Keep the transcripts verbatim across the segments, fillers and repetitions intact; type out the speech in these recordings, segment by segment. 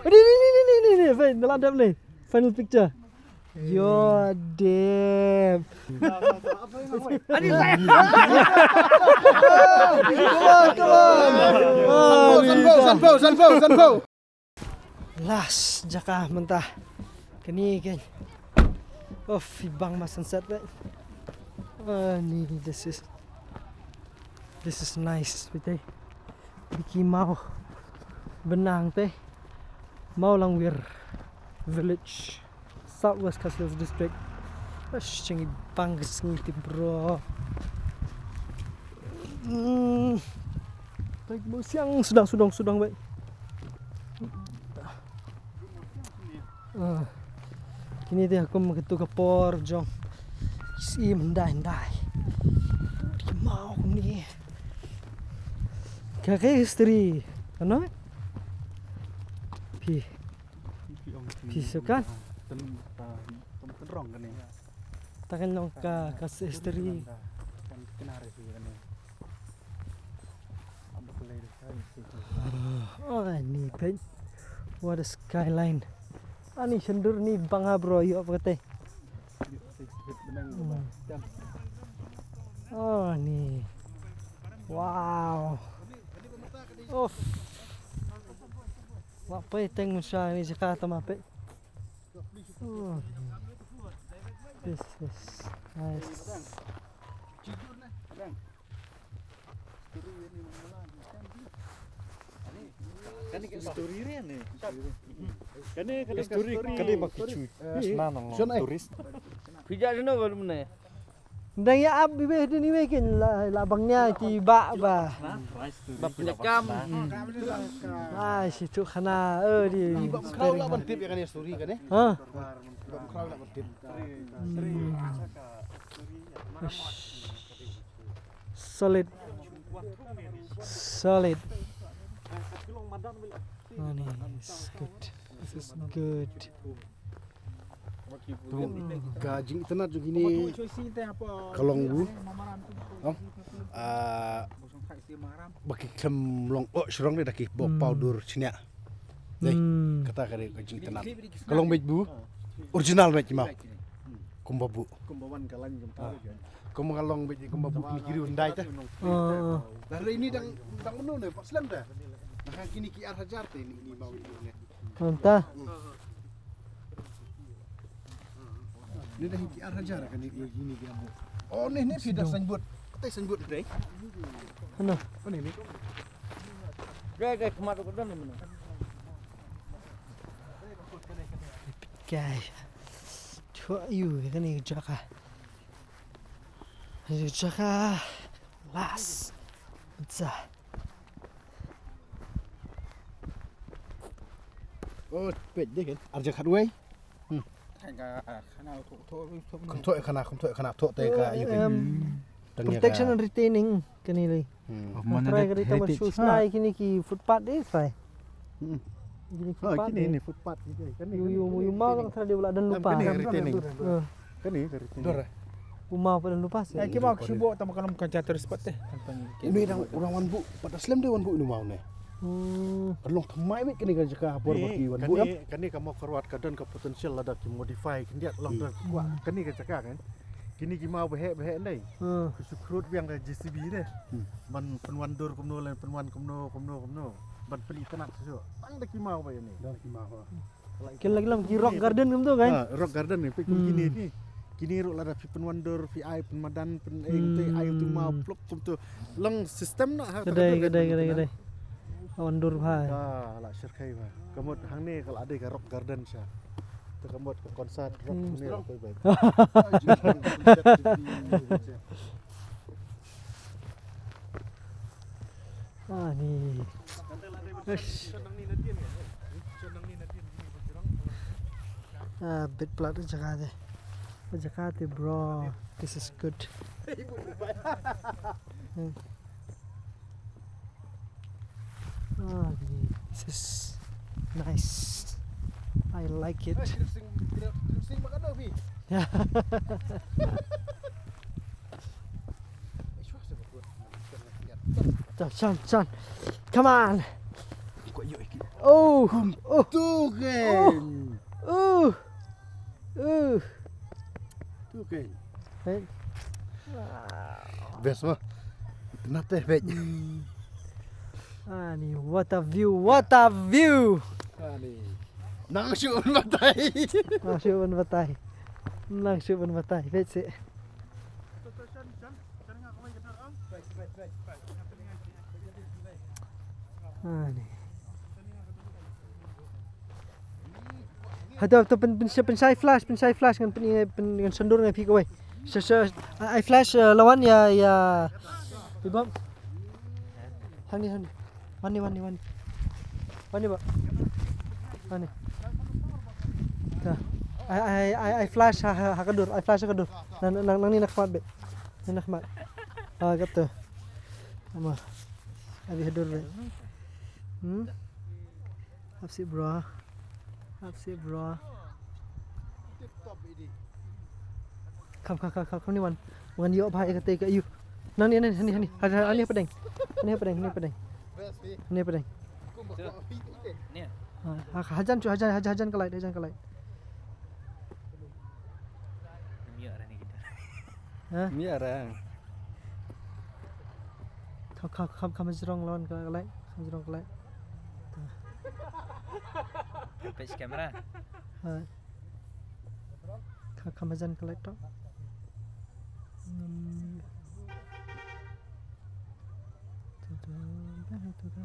Ni, ni, ni, ni, ni, ni, ni, fine, dah dap ni. Final picture. Yo, dep. Come on, come on. Sanpau, sanpau, sanpau, sanpau. Last jaka mynta. Kane kan. Uff, i bang ma sunset, right? Ah, ni, this is, this is nice, betai. Biki Mawbnang te. Mawlangwir Village, South West Khasi Hills District. Ash, changi bang ka sngi te, bro. Hmm. Baik, mo siang sudang, sudang, sudang, baik. Ah. Kine te ha kum katu ka por jong. Sim ndai ndai. Di mau kumne. Ka ka history. Ano? Phi. Phi sukan? Ten, ta, ten rong kane. Ta kan long ka, ka history. Kan kenare phi kane. Oh, ni peit. What a skyline. Ani shendur ni bang ha, bro, yo pete. Oh, ni. Wow. Of. Wa peit teng sha ni jaka ta ma peit. Oh, ni. This is nice. Kane ka story re ne. Kane ka story, kane ba ki chu. Shna nang tourist. Phi ja shano ba lum ne. Dang ïa ap bibe dini we kin la, la bang nia ki ba ba. Ba pynjakam. Ai, shi tu khana, eh, di. Ba khraw la ban tip ïa kane story kane. Ha? Ba khraw la ban tip. Solid. Solid. Ani, it's good. This is good. Tu ka jingitynnad jong kine ka long u. Ba ki khlem long oh shrong de da ki ba paw dur chniah. Dei, kata ka dei ka jingitynnad. Ka long beit bu. Original beit ki mau. Kumba bu. Kumba ka long beit kumba bu kine ki riew hyndai te. Dah ini dang dang menu ne, pak slem dah. Nah, kini ki ar hajar te ini mau ini ne. Anta. Ni dah ki ar hajar kan ni ini dia bu. Oh, ni ni phi dah signboard. Kata signboard dei. Ano? Mana ni? Gai gai kemat ko dah ni mana? Gai. Chua yu kane jaka. Jaka last. Za. Oh, peit dei kan. Ar jaka khatwei. Hmm. Kham thoh khana, kham thoh khana thoh te ka yu. Protection and retaining kane lei. Hmm. Trai ka dei tang ban shu snai kine ki footpath dei trai. Hmm. Kine ki footpath. Yu yu yu mau lang trai dei la don lupa. Kane ka retaining. Kane ka retaining. U mau pa don lupa sih. Ki mau ki shu bok tang ba kan long kan jatuh spot te. Une dang u dang wan buh pat da slem dei wan buh une mau ne. Hmm. Kan long thymmai beit kane ka jaka bor ba ki wan buh. Kane ka Mawkyrwat ka don ka potential lada ki modify khyndiat long don ki kwah kane ka jaka kan. Kine ki mau ba heh ba heh ndei. Hmm. Ki shu khrud biang ka J C B de. Hmm. Ban pynwan dur kumno lane pynwan kumno kumno kumno. Ban pyni tynnat shuh shuh. Tang da ki mau ba ïa ne. Da ki mau. Kin lagi long ki rock garden kumto kan? Ah, rock garden ne phi kum kine phi. Kine ruh lada phi pynwan dur phi ai pynmadan pyn eng te ai tu mau pluk kumto. Long system na ha. Kedai kedai kedai kedai. Wan dur bha. Ah, la shyrkhei bha. Ka mut hangne ka la dei ka rock garden sha. Te ka mot ka concert rock ne la koi bai. Ah, ni. Eish. Ah, bit plat jaka te. Jaka te, bro. This is good. Hmm. Ah, ni. This is nice. I like it. Yeah. Chan, chan, chan. Come on. Oh. Oh. Tu kan. Oh. Oh. Tu kan. Hey. Best mah. Nate, baik. Hmm. Ani, what a view, what a view. Ani. Nang shu un batai. Nang shu un batai. Nang shu un batai. Baik sih. Ani. Hato, hato pyn, pyn, pynshai flash, pynshai flash ngan pyn, pyn, ngan shondur ngan phi kawei. Sha, sha, ai flash, eh, lawan ïa, ïa. Ibam. Hangne, hangne. Hangne, hangne, hangne. Hangne ba. Hangne. Ta. Ai, ai, ai, ai flash ha, ha, ha ka dur, ai flash ha ka dur. Nang, nang, nang ni na khmat be. Ni na khmat. Ah, kato. Ama. Abi ha dur be. Hmm? Hap sih bro. Hap sih bro. Kham, kham, kham, kham, kham ni wan. Wan ïoh bha ïa kata ka ïu. Nang ni, nang ni, nang ni. Hani, hani, hani padeng. Hani padeng, hani padeng. Hani padeng. Ha, ha, hajan cu, hajan, hajan, hajan ka light, hajan ka light. Ha? Kham, kham, kham, kham jrong lawan ka light. Kham jrong ka light. Page camera. Ha. Kham, kham hajan ka light to. Hmm. Tu, tu, tu, tu.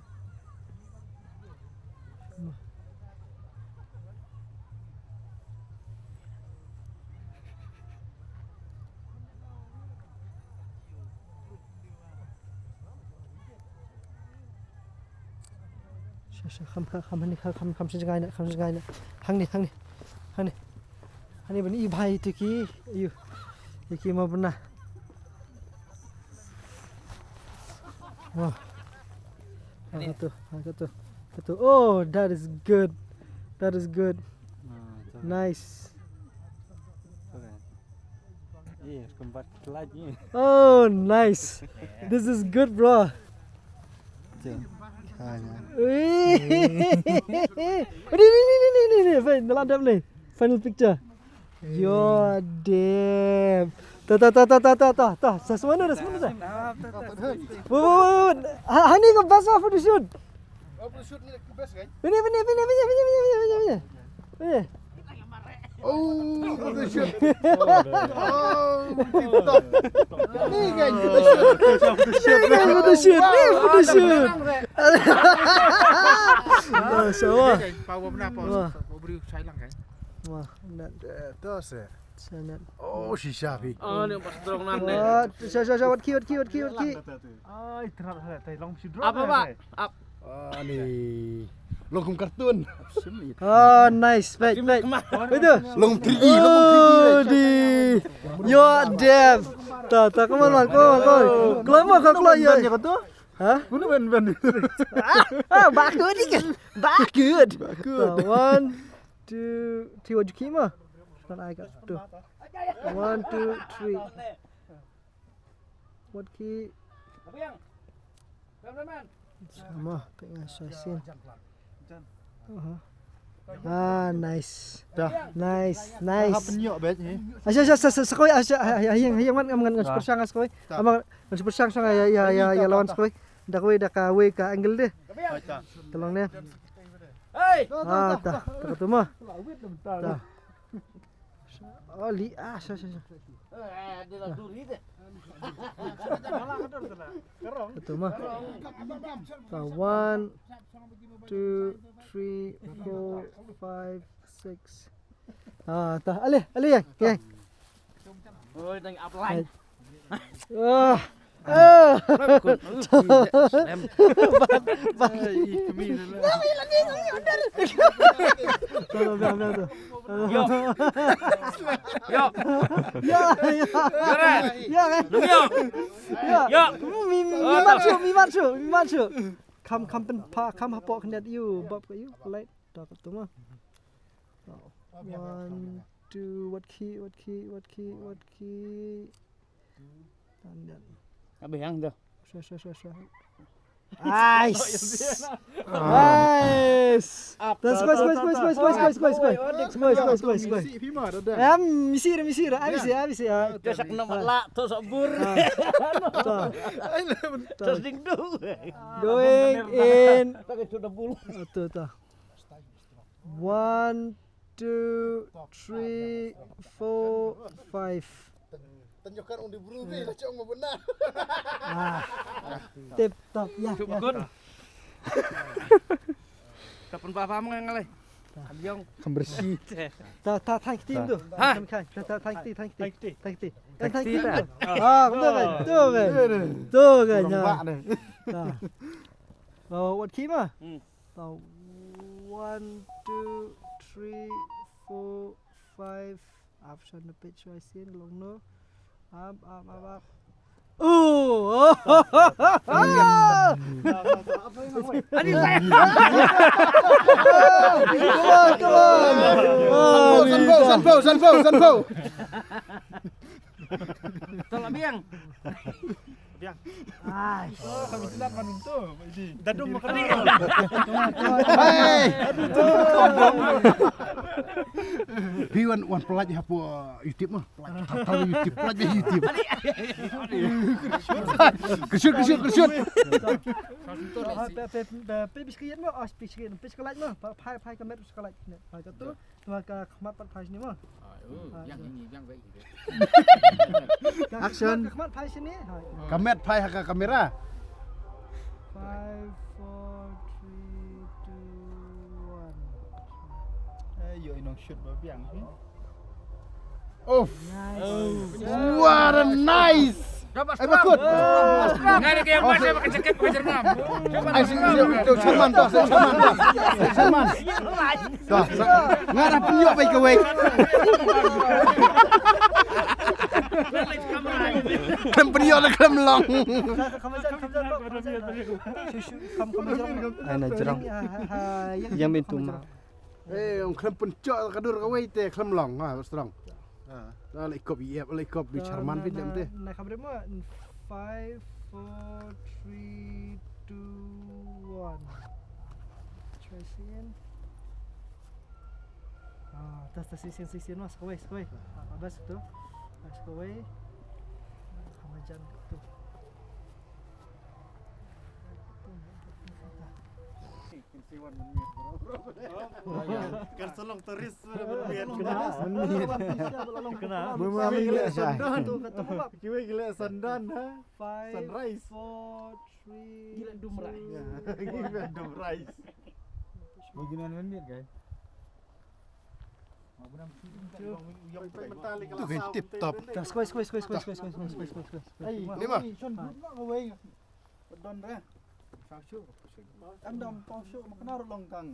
Sha, sha, kham, kham, kham, hani, kham, kham, kham, sha jngai na, kham sha jngai na. Hangne, hangne, hangne. Hangne ban i bha ïa ki, ïa ki ma bna. Wah. Ha, katu, ha, katu, katu. Oh, that is good. That is good. Ah, itu. Nice. Itu kan. Iya, kembat telat ni. Oh, nice. This is good, bro. Itu. Ah, ya. Wih. Ni, ni, ni, ni, ni, ni, ni. Fine, dalam dap ni. Final picture. Yo, damn. Tah, tah, tah. Sa semua dah, semua dah. Wait, wait, wait, wait. Ha, hani ka best photoshoot. Oh, photoshoot ni best kan? Ini, ini, ini. Ini. Oh, photoshoot. Oh, TikTok. Ni kan photoshoot. Ni kan photoshoot. Ni photoshoot. Masya Allah. Power bna, power. Wah. Power bri shai lang kan. Wah, nat. Eh, tu seh. Sanat. Oh, shisha phi. Ah, ni pas terang nan ni. Wah, sha, sha, sha, wat ki, wat ki, wat ki, wat ki. Ai, terap hal tai long sidro. Apa, Pak? Ap. Ah, ni. Long kum kartun. Oh, nice. Baik, baik. Itu. Long three D, long three D. Oh, di. Yo, Dev. Ta, ta, come on, man, come on, come on. Keluar, keluar, keluar, ya. Ban ya kata? Ha? Guna ban, ban. Ah, ah, baku ni kan. Baku. Baku. Ta, one, two, three, wat ju ki ma. Shkan ai ka. Two. One, two, three. Wat ki. Sama, tengah sasin. Aha. Ah, nice. Dah. Nice, nice. Ha penyok bet ni. Asya, asya, asya, asya, koi, asya, ah, ah, yang, yang man, man, man, super sang, koi. Aman, super sang, sang, ya, ya, ya, ya, lawan, koi. Dah koi, dah ka, wei, ka angle deh. Tolong deh. Hei. Ah, dah, dah, dah, dah. Dah. Oh, li, ah, sha, sha, sha. Eh, dia dah duri deh. Itu mah. Ta, one, two, three, four, five, six. Ah, ta, ale, ale, yang, yang. Oi, tang up line. Hai. Ah. Ah. Yo. Yo. Ya, ya. Ya, ya. Ya, ya. Yo. Yo. Mi, mi, mi, mat shuh, mi, mat shuh, mi, mat shuh. Kham, kham pyn pa, kham hapoh khyndiat ïa u, bap ka ïa u, light. Ta katu ma. One, two, wat ki, wat ki, wat ki, wat ki. Khyndiat. Abih yang tu. Sha, sha, sha, sha. Nice. Nice. Squash, squash, squash, squash. Em, misi, misi, ah, misi, ah, misi, ah. Dah sak nama lah, tu sabur. Ah. Tu. Terus ding tu. Going in. Tu, tu. One, two, three, four, five. Tunjukkan undi bru ni lah cong benar. Ah. Tip top ya. Cukup ya. Good. Kapan papa mau ngalai? Aliong. Kan bersih. Ta ta thank team tu. Ha? Kan kan. Ta ta thank team, thank team. Thank team. Thank team. Kan thank team tu. Ah, betul kan? Betul kan? Betul kan? Ya. Lembak ni. Ta. Bawa wat kima. Hmm. Ta one, two, three, four, five. Option the pitch I seen long no. Up, up, up, up. Oh! Come on, come on. Sanpo, sanpo, sanpo, sanpo, sanpo. Tolak biang. Biang. Ai. Oh, kami silat man tu, Pak Edi. Dadung makan. Hey. Pi wan wan pelaj hapo YouTube mah. Pelaj hapo YouTube, pelaj YouTube. Kershut, kershut, kershut. Pe pe pe pe biskit mah, ah, biskit, biskit laj mah. Phai phai ka met biskit laj. Ha, kat tu. Tuma ka khmat pat phai sini mah. Ah, oh, yang ini, yang baik. Action. Ka khmat phai sini. Ha. Ka met phai ha ka kamera. Five, four, three, two, one. Eh, yo inong shoot ba biang. Oh. What a nice. Dapat eh, bakut. Ngai ke yang mana pakai jaket pakai jerngam. Ai si si tu Sherman tu, Sherman tu. Sherman. Tu. Ngai dah penyok baik kawai. Kan penyok dah kan melong. Ai na jerang. Yang mintu ma. Eh, ong khlem pynchok ka dur kawei te khlem long ha, strong. Ha. La ikop i ep, la ikop di Sherman bit lem te. Na khamre mo five, four, three, two, one. Try sien. Ah, tas tas sien sien mas kawei kawei. Ah, bas tu. Mas kawei. Kamajan tu. Kan selong teris. Kena. Kena. Kiwei gila sandan ha. Sunrise. Gila dumrai. Gila dumrai. Begini nih guys. Tu kan tip top. Squash, squash, squash. Ni mah. Don re. Kan dam pau shu makna rulong kang.